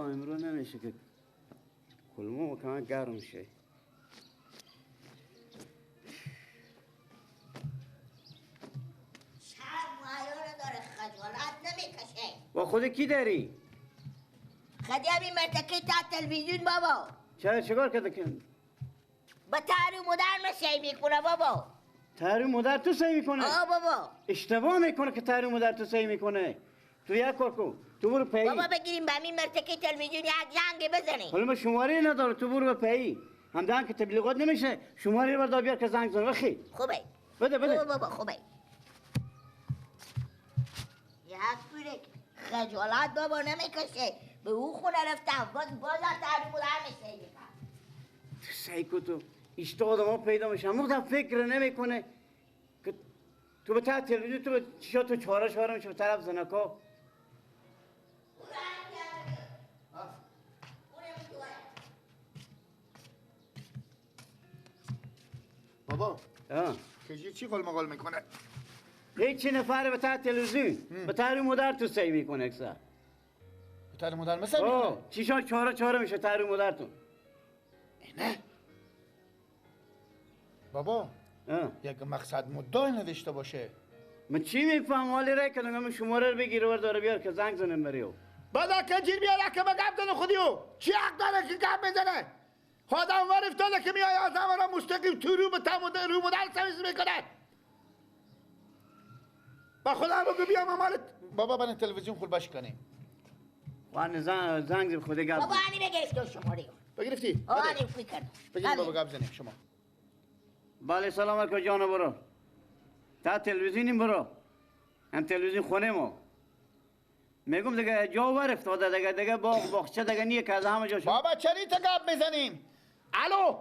بابا امروز نمیشه که کلمو کم گرم شه. شرم و حیا نداره، خجالت نمیکشه. با خود کی داری؟ خدی همین مرتکی تا تلویزیون بابا. چرا چیکار کرده که؟ با تاری مدر مسیح میکنه بابا. تاری مدر تو سعی میکنه؟ آه بابا. اشتباه میکنه که تاری مدر تو سعی میکنه. تو یک کار کن، تو برو پی. بابا بگیریم به همین مرتکی تلویزیون یک زنگ بزنیم. حالا ما شماره نداره، تو برو به پی. همدان که تبلیغات نمیشه، شماره بردار بیار که زنگ زنه. بخی. خوبه. بده بده. خوبه بابا خوبه. یک پورک خجالت بابا نمیکشه. به او خونه رفتم باز باز تاری مدر میشه. تو سعی کن تو ایشتا آدم ها پیدا میشه، همون فکر نمیکنه که تو به ته تلویزیون تو به چشا تو چهاره چهاره میشه به طرف زنکا. بابا کجی چی قول مقال میکنه؟ هیچی نفره به ته تلویزیون به تاری مدر تو سعی میکنه اکثر. به تاری مدر مثل میکنه؟ چشا چهاره چهاره میشه تاری مدرتون. نه بابا یک مقصد مدعی نداشته باشه. من چی میفهم حالی رای کردم من شماره رو بگیر ور داره بیار که زنگ زنم بریو. بعد که جیر بیاره که گپ زنه خودیو چی حق داره که گپ میزنه؟ آدم ور افتاده که میای آدم را مستقیم تو رو به رو مدر سرویس میکنه. با خدا بگو بیام امالت بابا من تلویزیون خود باش کنیم. وان زنگ خود گپ. بابا انی بگرفت شماره. بگرفتی؟ آره فکر کردم. بگیر بابا گپ زنیم شما. بله سلام علیکم جان برو. تا تلویزیونیم برو. هم تلویزیون خونه ما. میگم دیگه جا ور افتاده دیگه دیگه باغ باغچه دیگه نیه که از همه جا شد. بابا چری تا گپ میزنیم؟ الو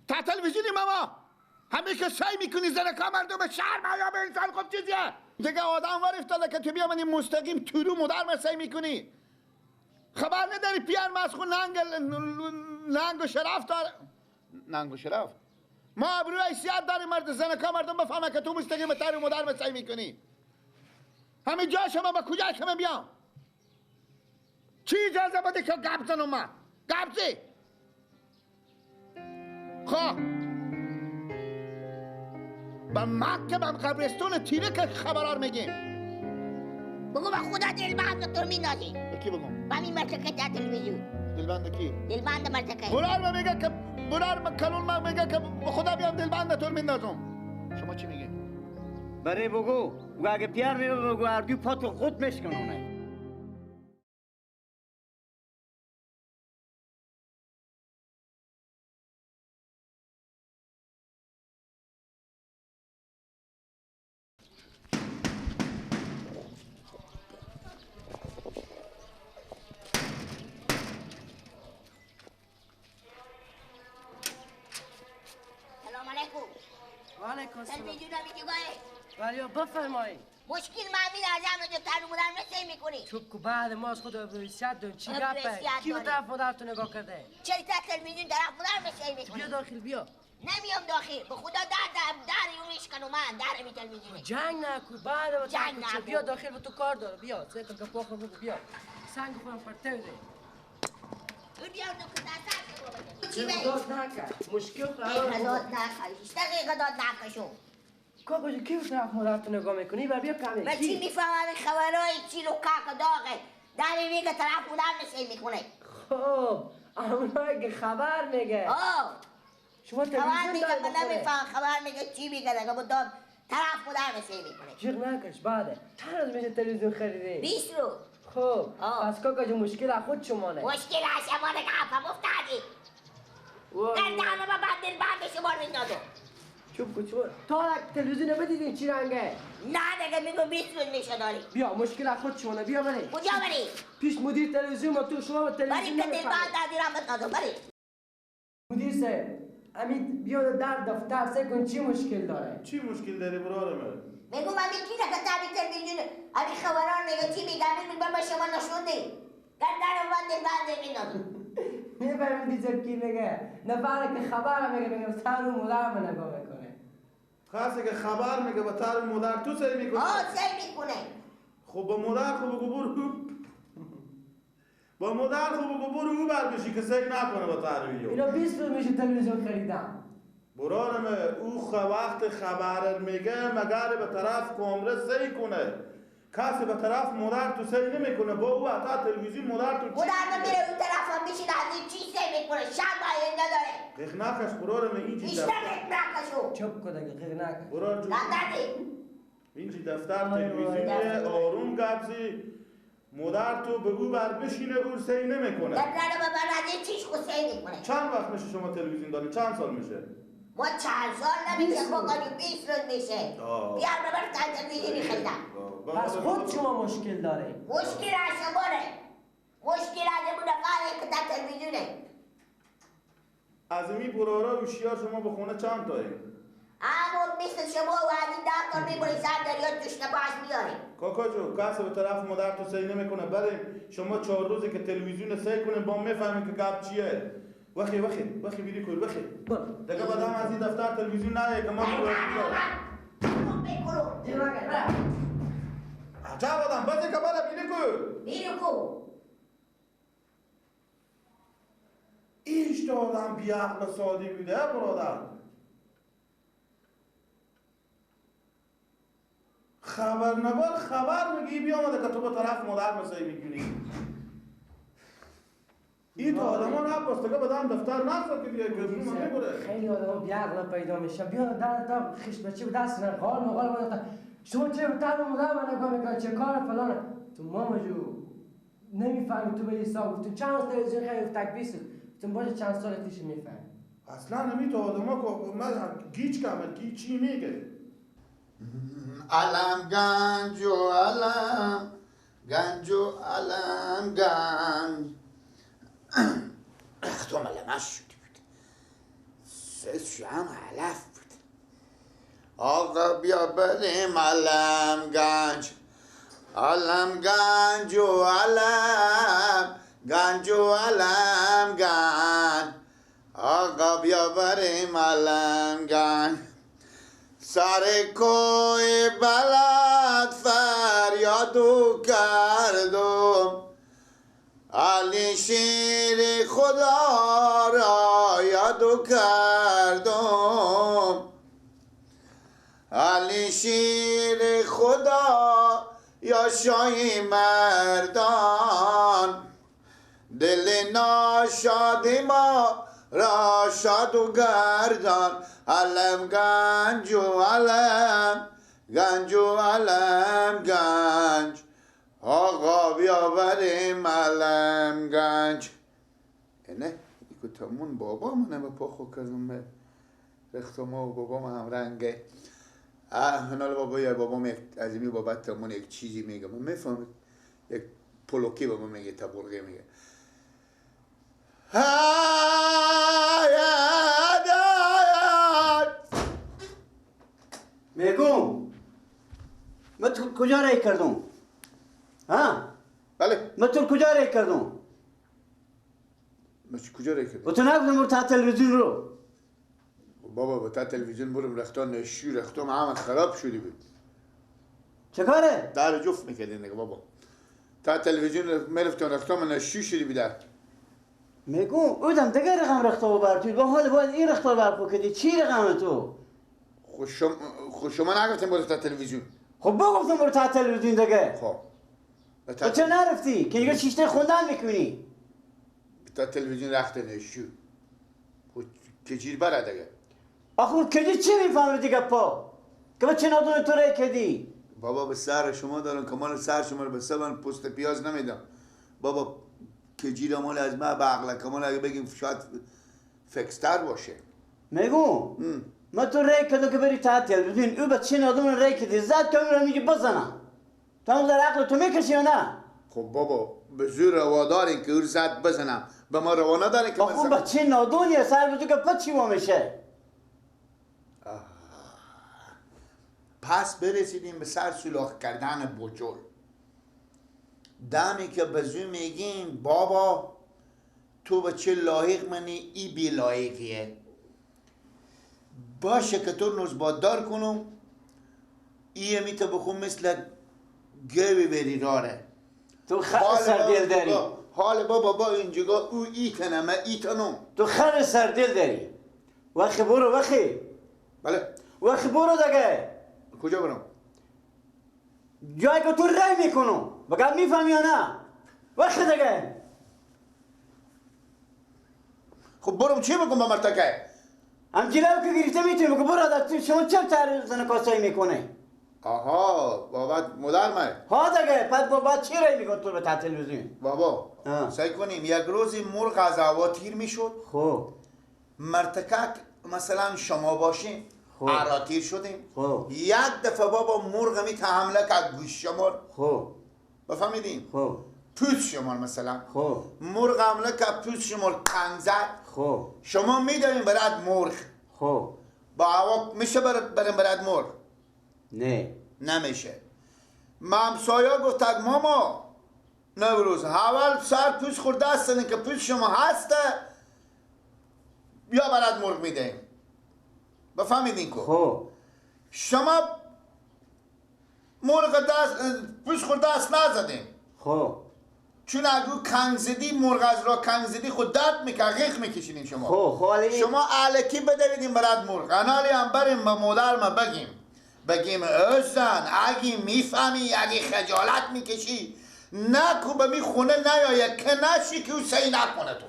تا تلویزیونیم ماما. همه که سعی میکنی زنکا مردم شرم حیا به انسان خب چیزیه. دیگه آدم ور افتاده که تو بیا منی مستقیم تو رو مدر سعی میکنی. خبر نداری پیان مسخو ننگ ننگ و شرف داره. ننگ و شرف ما ابروی حیثیت داریم مرد زنکا مردم بفهمه که تو مستقیم تر و مدر سعی میکنی. همه جا شما با کجا شما بیام؟ چی اجازه بده که گپ زنم من؟ گپ زی؟ خواه به مکه به قبرستون تیره که خبرار میگیم. بگو به خدا دلبند تو میندازی. به کی بگم؟ به همین مرتکه تا تلویزیون. دلبند کی؟ دلبند مرتکه. برار میگه که برار کلون میگه که به خدا بیام دلبند تو میندازم. شما چی میگی؟ برای بگو بگو اگه پیار میبه بگو اردوی پاتو خود مشکنونه. ولی بفرمایید. مشکل معمول از همه جو تر مدر نسی میکنی. چوب کو بعد ما از خود حیثیت داریم. چی گپه؟ کی به طرف مادرتون نگاه کرده؟ چرا تا تلویزیون طرف مدر نسی میکنی؟ بیا داخل بیا. نمیام داخل به خدا در در اون میشکنم من در می تلویزیون. جنگ نکن بعد ما جنگ نکن. بیا داخل به تو کار داره. بیا سه تا گپ بگو بیا. سنگ خودم پرته بده. بیا نکته سر چی داد نکن. مشکل خراب. داد نکن. هیچ دقیقه داد نکن. کاکا جون کی به طرف مادرتون نگاه میکنی؟ بر بیا کمی. من چی میفهمم خبرای چی رو کاک داغه در میگه طرف مادر نسی میکنه. خب اونایی که خبر میگه. آه شما خبر میگه من نمیفهم خبر میگه چی میگه دیگه با طرف مادر نسی میکنه. جیغ نکش بعده چند روز میشه تلویزیون خریدی؟ 20 روز. خب پس کاکا جون مشکل از خود شمانه. مشکل از شما دیگه حرفم افتادی. در دهن من دل بند شما رو میندازم. چوب کو تا تلویزیون بدیدین چی رنگه؟ نه دیگه میگم 20 روز میشه داری. بیا مشکل از خود شما بیا بری. کجا بری؟ پیش مدیر تلویزیون ما تو شما به تلویزیون بری که دل بعد دیرم بندازم بری. مدیر صاحب امید بیا در دفتر سه کن چی مشکل داره؟ چی مشکل داری برادر من؟ میگم امید کی که تابی تلویزیون امید خبران میگه چی میگه امید میگه به شما نشوندی. در در بعد دل بعد میندازم. میفهمی مدیر صاحب کی میگه؟ نفره که خبر میگه میگه سر و مدر من نگاه میکنه. خاصه که خبر میگه به تر مادر تو سعی میکنه. آه سعی میکنه. خب به مادر خب بگو برو. با مادر خو بگو برو او بر بشی که سعی نکنه با ترویو. اینا 20 روز میشه تلویزیون خریدم. برارم او وقت خبر میگه مگر به طرف کمره سعی کنه. کسی به طرف مادر تو سعی نمیکنه با او حتی تلویزیون مادر تو مادر میره اون طرف هم میشینه از این چی سعی میکنه شرم نداره. قیق نکش برارم اینجی دفتر. بیشتر قیق نکشو. چپ کن دیگه قیق نکش. برار جو. اینجی دفتر تلویزیونه آروم گبزی. مادر تو به او بر بشینه او سعی نمیکنه. در بابا از چیش خود سعی میکنه. چند وقت میشه شما تلویزیون دارین؟ چند سال میشه؟ ما چند سال نمیشه بکنیم 20 روز میشه. بیار ببر تلویزیونی خریدم. پس خود شما مشکل داره. مشکل از شماره. مشکل از اون نفره که در تلویزیونه. از این برارا هوشیار شما به خونه چند تاییم؟ همون مثل شما و از این 10 تا میبری سر دریا توش نباش میاری. کاکا جو کسی به طرف مادر تو سعی نمیکنه. بریم شما 4 روزی که تلویزیون سعی کنیم با میفهمیم که گپ چیه. وخی وخی وخی بیری کن وخی. دیگه بعد هم از این دفتر تلویزیون نه که ما عجب آدم بازی که بالا بیری کن. بیری کن. ایش تو آدم بیعقل سادی بوده برادر. خبرنگار خبر میگی بیامده که تو به طرف مادر مسایی میکنی. این تو آدم ها نباست که بدم دفتر نصد که بیای که من میبره. خیلی آدم ها بیعقل پیدا میشن. بیا در تا خش بچه به دست نه قال مقال شما چه به طرف مادر من نگاه میکنی چه کار فلانه. تو ماما جو نمیفهمی تو به حساب گفتم چند سال تلویزیون خیلی تک 20 گفتم باشه چند سال پیش میفهمی. اصلا نمی تو آدم ها که من گیج کمه گیج چی میگه. علم گنج و علم گنج و علم گنج. رختم علمش شده بود. سه شم علف بود. آقا بیا بریم علم گنج. علم گنج و علم گنج و علم گنج. آقا بیا بریم علم گنج. سر کوی بلد فریادو کردم. علی شیر خدا را یادو کردم. علی شیر خدا یا شای مردان. دل ناشاد ما را شاد و گردان. علم گنج و علم گنج و علم گنج. آقا بیا بریم علم گنج. اینه ایکو تمون بابا منه به پا خو کردم به رختم و بابام هم رنگه. هنال بابا یا بابام یک از این بابا تمون یک چیزی میگه من میفهمم. یک پلوکی بابا میگه تبرگه میگه. میگم من تو کجا رای کردم؟ ها؟ بله. من تو کجا رای کردم؟ من کجا رای کردم؟ تو نگفتم برو تا تلویزیون رو. بابا با تا تلویزیون برم رختان نشی رختم همه خراب شده بود. چه کاره؟ در جفت میکردین دیگه بابا. تا تلویزیون میرفتم رختم نشی شده بود. میگم اودم دیگه رقم رختا بر با حال باید این رختا برپا کردی. چی رقم تو؟ خب شما نگفتیم برو تا تلویزیون. خب بگفتم برو تا تلویزیون دیگه. خب تو چه نرفتی که دیگه شیشته خوندن میکنی؟ تا تلویزیون رخت نشو. خب کجیر بره دیگه. آخه کجیر چی میفهمی دیگه پا؟ که با چه نادون تو رای کردی؟ بابا به سر شما دارم که مال سر شما رو به سر من پست پیاز نمیدم. بابا کجیر مال از من به عقل کمال اگه بگیم شاید فکستر باشه. میگم ما تو رای کردم که بری تا تلویزیون او به چه نادون رای کردی زد که اون رو میگه بزنم. تو هم در عقل تو میکشی یا نه؟ خب بابا به زور روا دارین که او زد بزنم. به ما روا ندارین که بزنم. خب چه نادونیه سر به تو که پا چی میشه. پس برسیدیم به سر سولاخ کردن بجل. دمی که به زور میگیم بابا تو به چه لایق منی ای بی لایقیه. باشه که تو نزباددار کنم ایه میته بخون مثل گوی بری راره. تو خیلی سردیل داری. حال بابا با اینجا او ایتنه من ایتنم. تو خر سردل داری. وقتی برو وقتی. بله. وقتی برو دیگه. کجا برم؟ جایی که تو رای میکنم. بگم میفهمی یا نه؟ وقتی دیگه. خب برم چی بگم با مرتکه؟ هم جلو که گرفته میتونی بگو برو شما چه تر زن کاسایی میکنه؟ آها بابا مادر من. ها دیگه پس بابا چی رای میکنه تو به تلویزیون؟ بابا سعی کنیم یک روزی مرغ از هوا تیر میشد. خب مرتکک مثلا شما باشین عراتیر شدیم. خب یک دفعه بابا مرغ می حمله کرد گوش شما. خب بفهمیدین؟ خب پوست شما مثلا. خب مرغ حمله کرد پوست شما کنگ زد. خب شما میدارین برات مرغ. خب با هوا میشه برم برات مرغ؟ نه نمیشه. مامسایا گفت ماما نوروز اول سر پوست خورده هستن که پوست شما هسته یا برات مرغ میدهیم. بفهمیدین که خب شما مرغ دست پوست خورده دست نزدیم. خب چون اگه کنگ زدی مرغ از را کنگ زدی خود درد میکرد غیق میکشیدین شما. خب شما الکی بدویدین برات مرغ. انالی هم بریم به مادر ما بگیم ازن اگه میفهمی اگه خجالت میکشی نکو به می خونه نیایه که نشی که او سعی نکنه تو.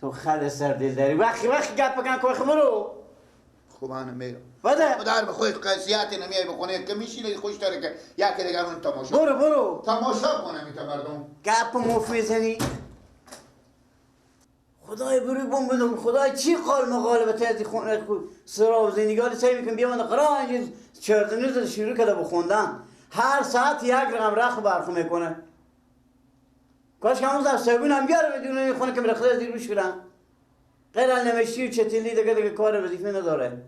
تو خل سردل داری. وقتی وقتی گپ بکن که برو. خب من میرم. بده. مادر به خود قضیت نمیای به خونه که میشینه خوش داره که یکی دیگه اون تماشا. برو برو. تماشا کنه میتا مردم. گپ مفیزنی. خدای بروی بوم بدم خدای چی قال مقاله به تازی خونه سرا و زندگی سعی میکنم بیام قرآن چردنیز شروع کرده بخوندن. هر ساعت یک رقم رخ برخو میکنه. کاش که همون در صابون هم بیاره بدون خونه که برخده زیر روش کنم. غیر از نوشتی و چتیلی دیگه کار وظیفه نداره.